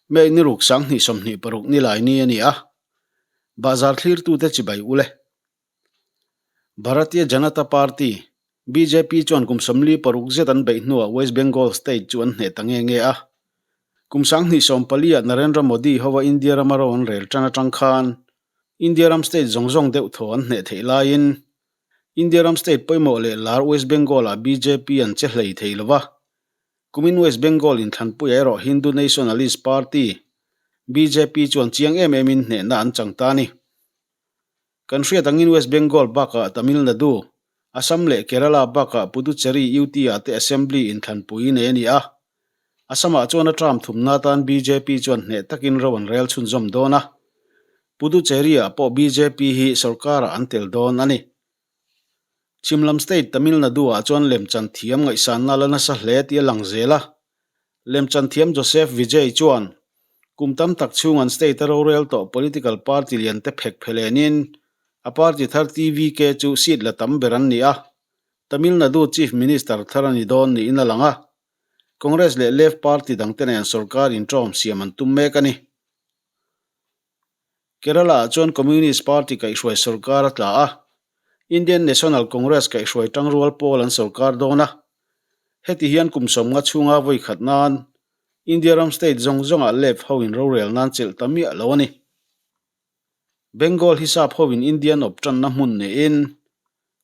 May ni ruk 2026 nilai ni a ni a, bahzar thlirtute chibai ule. Bharatiya Janata Party, bjp, chuan kum 46 zet an beih hnuah West Bengal state chu an hneh ta nge nge a. Kum 2014 ah Narendra Modi hova India rama ro an rel tan atang khan India ram state zawng zawng deuh thaw an hneh theih laiin India ram state pawimawh leh lar West Bengal ah bjp an che hlei thei lova. Kumin West Bengal inthlanpuiah erawh Hindu Nationalist Party, bjp, chuan chiang em emin hnehna an chang ta a ni. Kan hriat angin West Bengal bakah Tamil Nadu, Assam leh Kerala bakah Puducherry UT-ah te Assembly inthlanpui nei a ni a. Assam-ah chuan a term thumna atan bjp chuan hneh takin ro an rel chhunzawm dawn a. Puducherry-ah pawh bjp hi sorkarah an tel dawn a ni. Chhimlam state Tamil Nadu-ah chuan lemchan thiam ngaihsanna la nasa hle tih a lang zel a. Lemchan thiam Joseph Vijay chuan kum tam tak chhung an state a rorel tawh political party lian te phek phelenin a party thar TVK chu seat la tam ber an ni a, Tamil Nadu Chief Minister thar a ni dawn niin a lang a. Congress leh Left party dangte nen sorkar inṭawm siam an tum mek a ni. Kerala-ah chuan Communist Party kaihhruai sorkar a tla a, Indian National Congress kaihhruai tangrual pawl an sorkar dawn a. Heti hian kum sawmnga chhunga vawi khat nan India ram state zawng zawngah left hoin rorel nan chelh ta miah lo a ni. Bengal hisap hoin Indian awp tanna hmun niin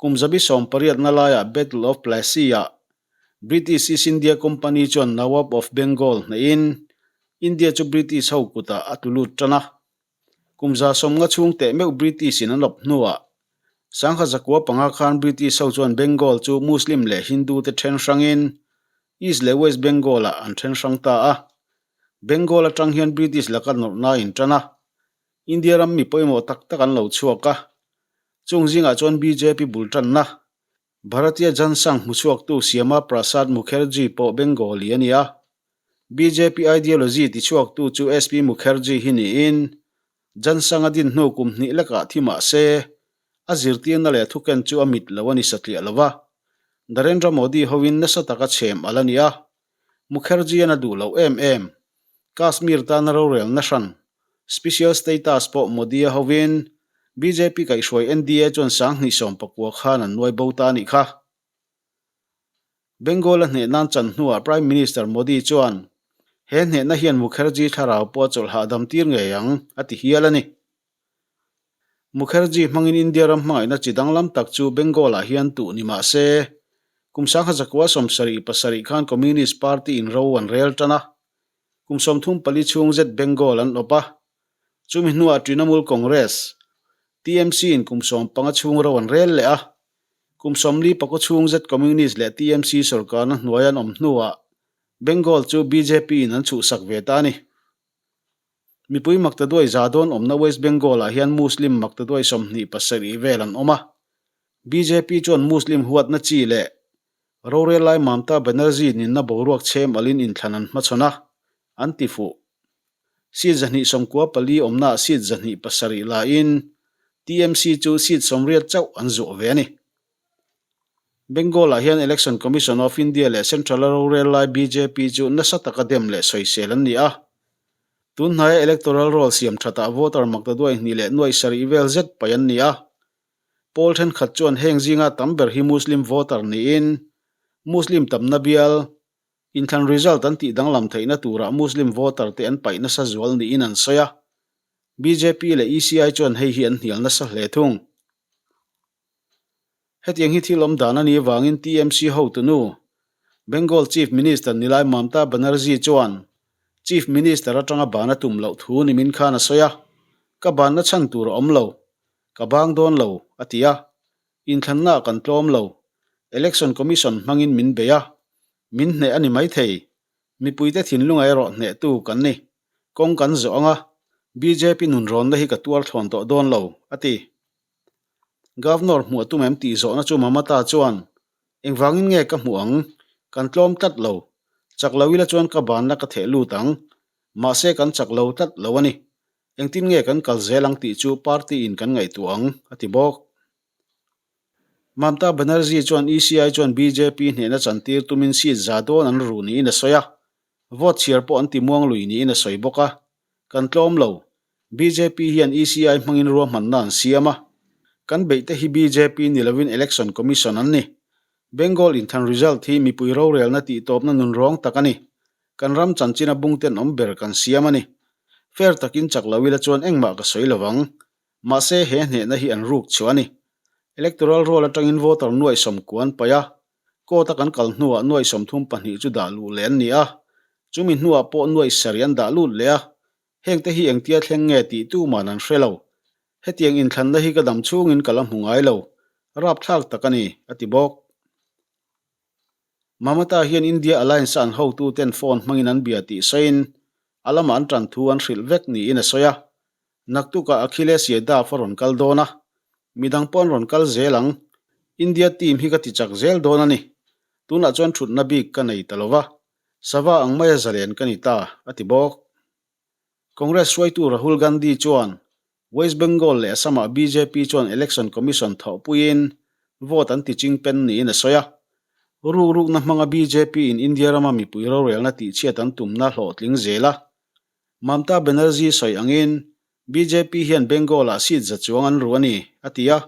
kum zabi sawmpariatna laiah Battle of Plassey-ah British East India Company chuan Nawab of Bengal hnehin India chu British ho kutah a tlu lut tan a. Kum 150 chhung teh meuh British in an awp hnuah 1905 khan British ho chuan Bengal chu Muslim leh Hindu te then hrangin East leh West Bengal ah an then hrang ta a. Bengal atang hian British laka nawrhna in tan a. India ram mi pawimawh tak tak an lo chhuak a. Chung zingah chuan bjp bul tanna Bharatiya Jan Sangh hmuchhuaktu Shyama Prasad Mukherjee pawh Bengali a ni a. Bjp ideology tichhuaktu chu SP Mukherjee hi niin Jan Sangh a din hnu kum hnih lekah thi mah se, a zirtirna leh thuken chu a mit lo a ni satliah lo va. Narendra Modi hoin nasa taka chhem al a ni a. Mukherjee-an a duh loh em em. Kashmir tana rorelna hran, special status, pawh Modi-a hovin bjp kaihhruai NDA chuan 2019 khan an nuai bo ta a nih kha. Bengal-a hneh nan chan hnuah Prime Minister Modi chuan, He hnehna hian Mukherjee thlarau pawh a chawlh hahdam tir ngei ang, a ti hial a ni. Mukherjee hmangin India ram hmangaihna chi danglam tak chu Bengal-ah hian tuh ni mah se, kum 1977 khan Communist Party in ro an rel tan a, kum 34 chhung zet Bengal an awp a, chumi hnuah Trinamool Congress, TMC, in kum 15 chhung ro an rel leh a, kum 44 chhung zet Communist leh TMC sorkarna hnuai an awm hnuah Bengal chu bjp in an chhuhsak ve ta a ni. Mipui maktaduai za dawn awmna West Bengal-ah hian Muslim maktaduai 27 vel an awm a. Bjp chuan Muslim huatna chi leh rorel lai Mamta Banerjee ninna boruak chhem alin inthlan an hmachhawn a, an ti fuh. Seat 294 awmnaah seat 207 laiin TMC chu seat 80 chauh an zuah ve a ni. Bengal-ah hian Election Commission of India leh Central-a rorel lai bjp chu nasa taka dem leh sawisel an ni a. Tun hnaia electoral roll siam thatah voter maktaduai hnih leh nuaih sarih vel zet paih an ni a. Pawl thenkhat chuan heng zinga tam ber hi Muslim voter niin Muslim tamna bial inthlan result an tih danglam theihna turah Muslim voter te an paih nasa zual niin an sawi a. Bjp leh ECI chuan hei hi an hnial nasa hle thung. Hetiang hi thil awm dan a nih avangin TMC hotunu, Bengal Chief Minister Nilai Mamta Banerjee chuan Chief Minister atanga ban a tum loh thu nimin khan a sawi a, Ka banna chhan tur a awm lo, ka bang dawn lo, a ti a. Inthlanna kan tlawm lo, Election Commission hmangin min bei a, min hneh a ni maithei, mipuite thinlunga erawh hnehtu kan ni, kawng kan zawh ang a, bjp nunrawnna hi ka tuar thlawn tawh dawn lo, a ti. Governor hmuh a tum em tih zawhna chu Mamata chuan, Engvangin nge ka hmuh ang? Kan tlawm tlat lo. Chak lo ila chuan ka banna ka theh lut ang. Mahse kan chak lo tlat lo a ni. Engtin nge kan kal zel ang tih chu party in kan ngaihtuah ang, a ti bawk. Mamta Banerjee chuan ECI chuan bjp hnehna chantir tumin seat za dawn an ru niin a sawi a. Vote chhiar pawh an ti muang lui niin a sawi bawk a. Kan tlawm lo. Bjp hian ECI hmangin ruahmanna an siam a. Kan beihte hi bjp ni lovin Election Commission an ni. Bengal inthlan result hi mipui rorelna tihtawpna nunrawng tak a ni. Kan ram chanchina bungten awm ber kan siam a ni. Fair takin chak lo ila chuan engmah ka sawi lovang. Mahse he hnehna hi an ruk chhuah a ni. Electoral roll atangin voter nuaih sawmkua an paih a, court a kan kal hnuah nuaih 32 chu dah luh leh an ni a, chumi hnuah pawh nuaih sarih an dah lut leh a, hengte hi engtia thleng nge tih tuman an hre lo. Hetiang inthlanna hi ka dam chhungin ka la hmu ngai lo, rapthlak tak a ni, a ti bawk. Mamata hian India Alliance a an hotuten phone hmangin an bia tih sawiin a lamah an tan thu an hrilh vek niin a sawi a. Naktukah Akhilesh Yadav a rawn kal dawn a, midang pawh an rawn kal zel ang. India team hi ka ti chak zel dawn a ni. Tunah chuan thutna bik ka nei ta lo va, sava ang maia zalen ka ni ta, a ti bawk. Congress hruaitu Rahul Gandhi chuan West Bengal leh Assam-ah bjp chuan Election Commission thawhpuiin vote an ti chingpen niin a sawi a. Rukrukna hmanga bjp in India rama mipui rorelna tihchhiat an tumna hlawhtling zel a. Mamta Banerjee sawi angin bjp hian Bengal-ah seat za chuang an ru a ni, a ti a.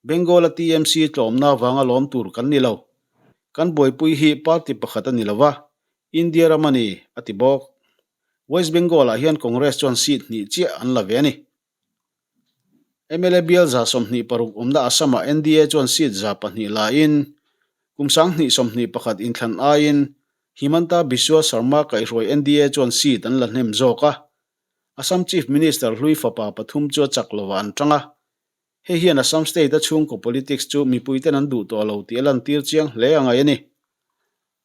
Bengal-a TMC tlawmna avanga lawm tur kan ni lo. Kan buaipui hi party pakhat a ni lo va, India ram a ni, a ti bawk. West Bengal-ah hian Congress chuan seat hnih chiah an la ve a ni. Mla bial 26 awmna Assam-ah NDA chuan seat 200 lain kum 2021 inthlan aiin Himanta Biswa Sarma kaihhruai NDA chuan seat an la hnem zawk a. Assam Chief Minister hlui fapa pathum chu a chak lovah an tang a. Hei hian Assam state-a chhungkaw politics chu mipuiten an duh tawh lo tih a lantir chiang hle a ngaih a ni.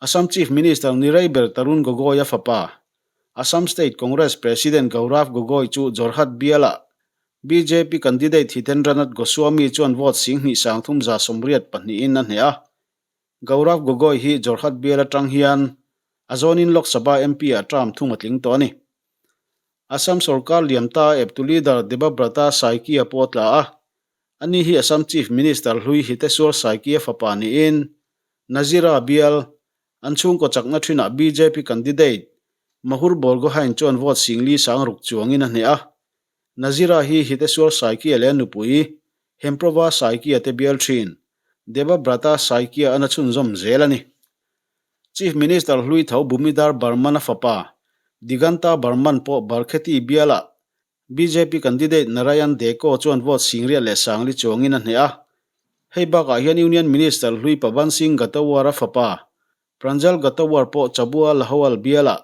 Assam Chief Minister ni rei ber Tarun Gogoi-a fapa, Assam State Congress President Gaurav Gogoi chu Jorhat bialah bjp candidate Hitendranath Goswami chuan vote 2382 in a hneh a. Gaurav Gogoi hi Jorhat bial atang hian a zawnin Lok Sabha MP-ah term thum a tling tawh a ni. Assam sorkar liam ta eptu leader Debabrata Saikia pawh a tla a. Ani hi Assam Chief Minister hlui Hiteswar Saikia fapa niin Nazira bial, an chhungkaw chakna thinah bjp candidate Mahur Borgohain chuan vote 4000 chuangin a hneh a. Nazira hi Hiteswar Saikia leh a nupui Hemprova Saikia te bial thin Debabrata Saikia an a chhunzawm zel a ni. Chief Minister hlui tho Bhumidhar Barman-a fapa Diganta Barman pawh Barkheti bialah Bjp candidate Narayan Deko chuan vote 84,000 chuangin a hneh a. Hei bakah hian Union Minister hlui Paban Singh Ghatowar-a fapa Pranjal Ghatowar pawh Chabua Lahowal bialah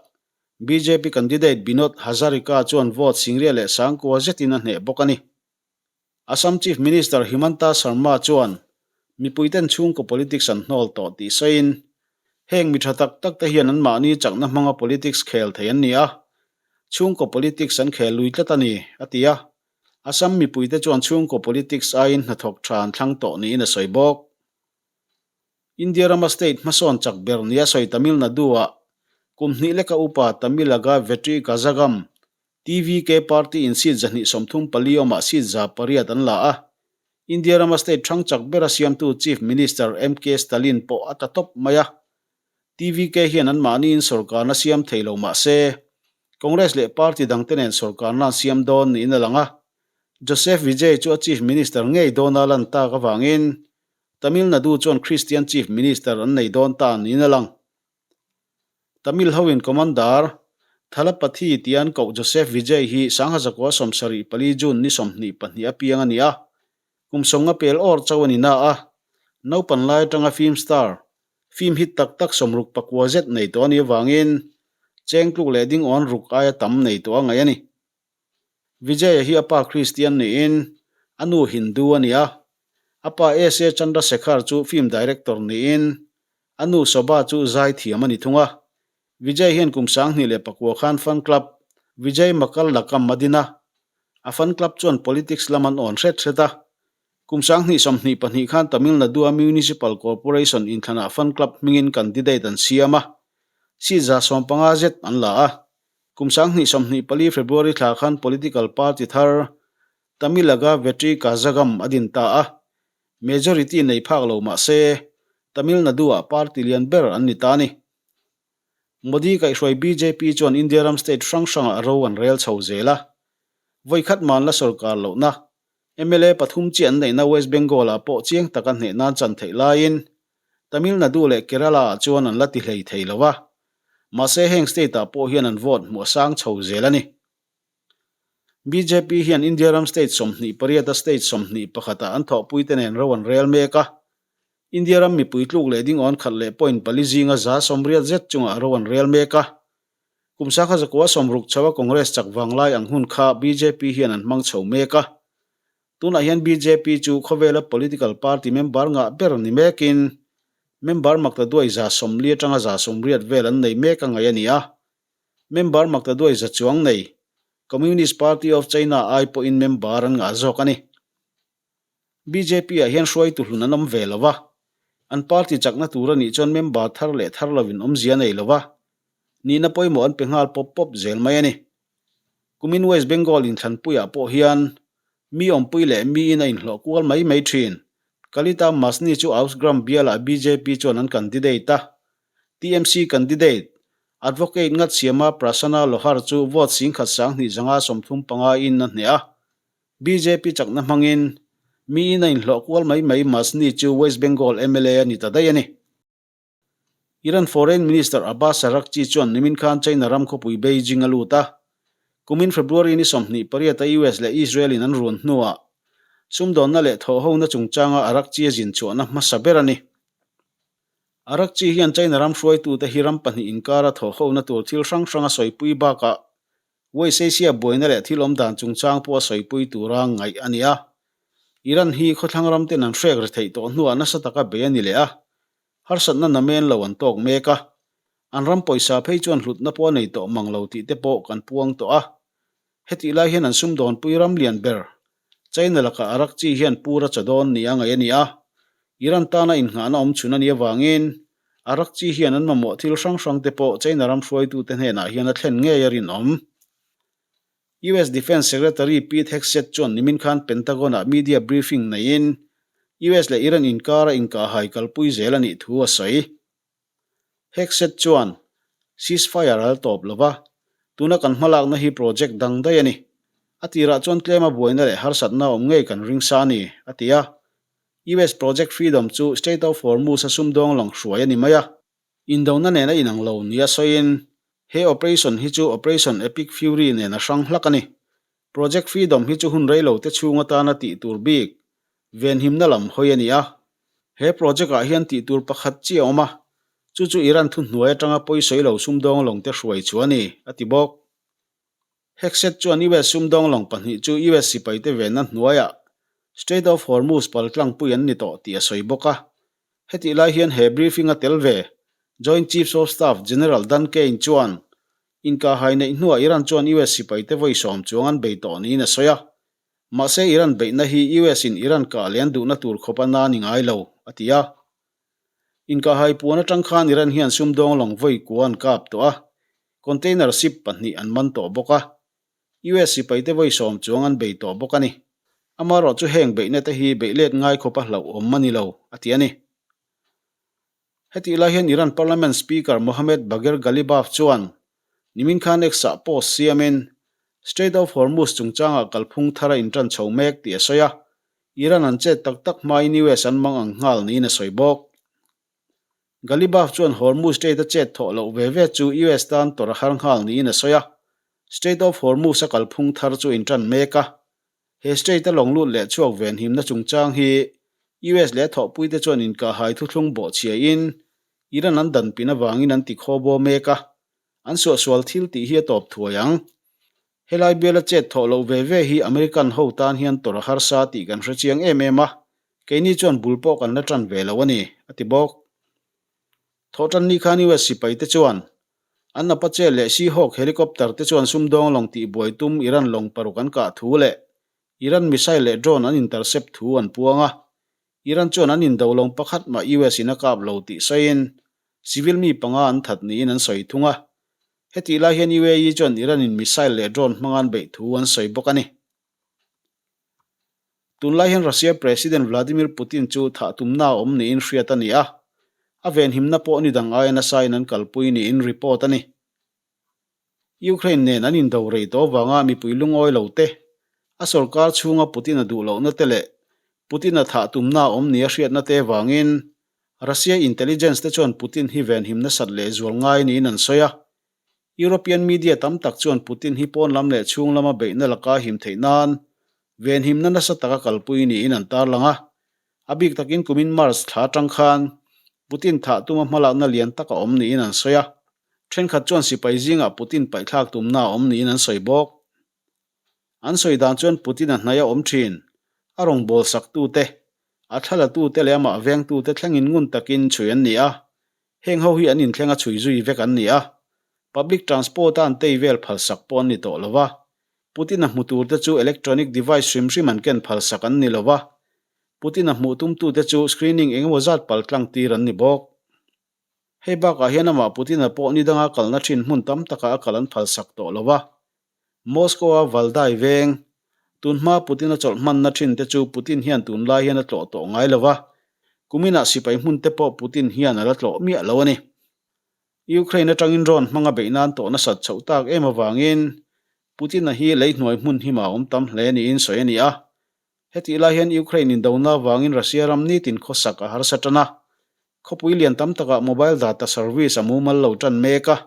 bjp candidate Binod Hazarika chuan vote 89,000 zetin a hneh bawk a ni. Assam Chief Minister Himanta Sarma chuan mipuiten chhungkaw politics an hnawl tawh tih sawiin, heng mi tha tak tak te hian anmahni chakna hmanga politics khel thei an ni a, chhungkaw politics an khel lui tlat a ni, a ti a. Assam mipuite chuan chhungkaw politics aiin hnathawk tha an thlang tawh niin a sawi bawk. India rama state hmasawn chak ber nia sawi Tamil Nadu-ah kum hnih leka upa Tamilaga Vetri Kazhagam TVK party in seat 234 awmah seat 800 an la a, India rama state hrang chak bera siamtu Chief Minister MK Stalin pawh a ta tawp mai a. TVK hian anmahniin sorkarna siam thei lo mah se, Congress leh party dangte nen sorkarna an siam dawn niin a lang a. Joseph Vijay chu a Chief Minister ngei dawna lan tak avangin Tamil Nadu chuan Christian Chief Minister an nei dawn ta niin a lang. Tamil hoin Commander Thalapathy tia an koh Joseph Vijay hi 1974 June ni 22 a piang a ni a, kum sawmnga pel awr chauh a ni na a, naupan lai atanga film star, film hit tak tak 69 zet nei tawh a nih avangin cheng tluk leh ding awn ruk aia tam nei tawh a ngaih a ni. Vijay-a hi a pa Kristian niin a nu Hindu a ni a, a pa SA Chandrasekhar chu film director niin a nu Shobha chu zaithiam a ni thung a. Vijay hian kum 2009 khan fan club Vijay Makkal Lakam a din a, a fan club chuan politics lam an awn hret hret a. Kum 2022 khan Tamil Nadu-a Municipal Corporation inthlanah fan club hmingin candidate an siam a, seat 150 zet an la a. Kum 2024 February thla khan political party thar Tamilaga Vetri Kazhagam a din ta a, majority nei phak lo mah se, Tamil Nadu-ah party lian ber an ni ta a ni. Modi kaihhruai bjp chuan India ram state hrang hrangah ro an rel chho zel a. Vawi khat man la sorkar lohna, mla pathum chiah an neihna West Bengal-ah pawh chiang taka hneh nan chan theih laiin Tamil Nadu leh Kerala-ah chuan an la ti hlei thei lo a. Mahse heng state-ah pawh hian an vote hmuh a sang chho zel a ni. Bjp hian India ram state 28 a state 21 ah an thawhpuite nen ro an rel mek a. India ram mipui tluk leh ding awn khat leh point pali zinga 80% zet chungah ro an rel mek a. Kum 1960 chho a Congress chak vanglai ang hun kha bjp hian an hmang chho mek a. Tunah hian bjp chu khawvela political party member ngah ber ni mekin member maktaduai 40 atanga 80 vel an nei mek a ngaih a ni a. Member maktaduai za chuang nei Communist Party of China ai pawhin member an ngah zawk a ni. BJP-ah hian hruaitu hlun an awm ve lo va, an party chakna tur a nih chuan member thar leh thar lovin awmzia a nei lo va, nihna pawimawh an pe nghal pawp pawp zel mai a ni. Kumin West Bengal inthlanpuiah pawh hian mi awmpui leh miin a inhlawh kual mai mai thin. Kalita Masni chu Ausgram bialah BJP chuan an candidate a, TMC candidate Advocate ngat siama Prasanna Lohar chu vote 1235 in a hneh a. Bjp chakna hmangin miin a inhlawh kual mai mai Masni chu West Bengal mla a ni ta daih a ni. Iran Foreign Minister Abbas Araghchi chuan nimin khan China ram khawpui Beijing a lut a. Kumin February ni 28 a US leh Israel in an run hnuah sumdawnna leh thawhhona chungchanga Araghchi a zin chhuahna hmasa ber a ni. Araghchi hian China ram hruaitute hi ram pahnih inkara thawhhona tur thil hrang hrang a sawipui bakah West Asia buaina leh thil awm dan chungchang pawh a sawipui tura ngaih a ni a. Iran hi khawthlang ram ten an hrek ri theih tawh hnuah nasa taka bei a ni leh a, harsatna namen lo an tawk mek a. An ram pawisa phei chuan hlutna pawh a nei tawh mang lo tih te pawh kan puang tawh a. Hetih lai hian an sumdawnpui ram lian ber China lakah Araghchi hian pur a cha dawn nia ngaih a ni a. Iran tana innghahna awm chhun a nih avangin Araghchi hian an mamawh thil hrang hrang te pawh China ram hruaitute hnenah hian a thlen ngei a rinawm. US Defence Secretary Pete Hegseth chuan nimin khan Pentagon-ah media briefing neiin US leh Iran inkara inkahhai kalpui zel a nih thu a sawi. Hegseth chuan, Ceasefire a la tawp lo va, tuna kan hmalakna hi project dang daih a ni. A tirah chuan tlema buaina leh harsatna awm ngei kan ring sa a ni, a ti a. US Project Freedom chu Strait of Hormuz a sumdawng lang hruai a ni mai a. Indona nen a inang lo nia sawiin, he operation hi chu Operation Epic Fury nen a hrang hlak a ni. Project Freedom hi chu hun rei lo te chhung atana tih tur bik, venhimna lam hawi a ni a. He project ah hian tih tur pakhat chiah a awm a, chu chu Iran thuhnuai atanga pawisawi lo sumdawng lawng te hruai chu a ni, a ti bawk. Hegseth chuan US sumdawng lawng pahnih chu US sipaite venna hnuaiah Strait of Hormuz paltlangpui an ni tawh tih a sawi bawk a. Hetih lai hian he briefing a tel ve Joint Chiefs of Staff General Dan Caine chuan inkahhai neih hnuah Iran chuan US sipaite vawi sawm chuang an bei tawh niin a sawi a. Mahse Iran beihna hi US in Iran kah leh an duhna tur khawp a na ni ngai lo, a ti a. Inkahhai puan atang khan Iran hian sumdawng lawng vawi kua an kap tawh a, container ship pahnih an man tawh bawk a. US sipaite vawi sawm chuang an bei tawh bawk a ni. Amaherawh chu heng beihna te hi beih let ngai khawp a hlauhawm a ni lo, a ti a ni. Hetih lai hian Iran Parliament Speaker Mohammad Bagher Ghalibaf chuan nimin khan X-ah post siamin Strait of Hormuz chungchangah kalphung thar a intan chho mek tih a sawi a, Iran an chet tak tak hmain US an mang ang nghal niin a sawi bawk. Ghalibaf chuan Hormuz Strait a chet thawh loh ve ve chu US tan tawrh a har nghal niin a sawi a, Strait of Hormuz a kalphung thar chu a intan mek a, He state a lawng lut leh chhuak venhimna chungchang hi US leh thawhpuite chuan inkahhai thuthlung bawhchhiain Iran an danpin avangin an ti khawbaw mek a, an suahsual thil tih hi a tawp thuai ang. Helai biala chet thawh loh ve ve hi American ho tan hian tawrh a harsa tih kan hre chiang em em a, keini chuan bul pawh kan la tan ve lo a ni, a ti bawk. Thawhtanni khan US sipaite chuan An Apache leh Seahawk helicopter te chuan sumdawng lawng tihbuai tum Iran lawng paruk an kah thu leh Iran missile leh drone an intercept thu an puang a. Iran chuan an indo lawng pakhat mah US in a kap lo tih sawiin civil mi panga an that niin an sawi thung a. Hetih lai hian UAE chuan Iran in missile leh drone hmanga an beih thu an sawi bawk a ni. Tunlai hian Russia President Vladimir Putin chu thah tumna a awm niin hriat a ni a. A venhimna pawh ni dang aia nasa in an kalpui niin report a ni. Ukraine nen an indo rei tawh avanga mipui lungawi lo te, a sorkar chhunga Putin-a duh lohna te leh Putin-a thah tumna a awm nia hriatna te vangin Russia intelligence te chuan Putin hi venhimna sat lehzual ngai niin an sawi a. European media tam tak chuan Putin hi pawn lam leh chhung lama beihna laka him theih nan venhimna nasa taka kalpui niin an tarlang a. A bik takin kumin March thla atang khan Putin thah tuma hmalakna lian tak a awm niin an sawi a. Thenkhat chuan sipai zingah Putin paihthlak tumna a awm niin an sawi bawk. An sawi dan chuan Putin-a hnai a awm thin. A rawngbâwl saktute, a thlalatute leh amah vengtute thlengin ngun takin chhui an ni a. Heng ho hi an inthleng a chhui zui vek an ni a. Public transport-a an tei vel phalsak pawh an ni tawh lo va. Putin-a hmu turte chu electronic device hrim hrim an ken phalsak an ni lo va. Putin-a hmuh tumtute chu screening eng emaw zat paltlang tir an ni bawk. Hei bakah hian amah Putin-a pawh ni danga kalna thin hmun tam takah a kal an phalsak tawh lo va. Moscow-a Valdai veng, tunhma Putin-a chawlh hmanna thin te chu Putin hian tunlai hian a tlawh tawh ngai lo va, kuminah sipai hmun te pawh Putin hian a la tlawh miah lo a ni. Ukraine atangin drone hmanga beih nan tawh nasat chhoh tak em avangin Putin-a hi lei hnuai hmun hima awm tam hle niin sawi a ni a. Hetih lai hian Ukraine indona avangin Russia ram nitin khawsak a harsa tan a, Khawpui lian tam takah mobile data service a mumal lo tan mek a,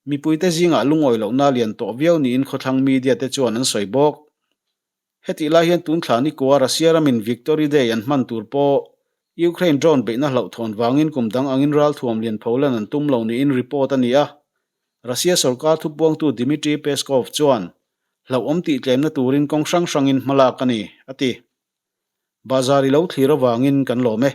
mipuite zingah lungawi lohna lian tawh viau niin khawthlang media te chuan an sawi bawk. Hetih lai hian tun thla nikua Russia ramin Victory Day an hman tur pawh Ukraine drone beihna hlauhthawn vangin kum dang angin ralthuam lian pholan an tum lo niin report a ni a. Russia sorkar thupuangtu Dmitry Peskov chuan hlauhawm tihtlemna turin kawng hrang hrangin hmalak a ni, a ti. Bazar i lo thlir avangin kan lawm e.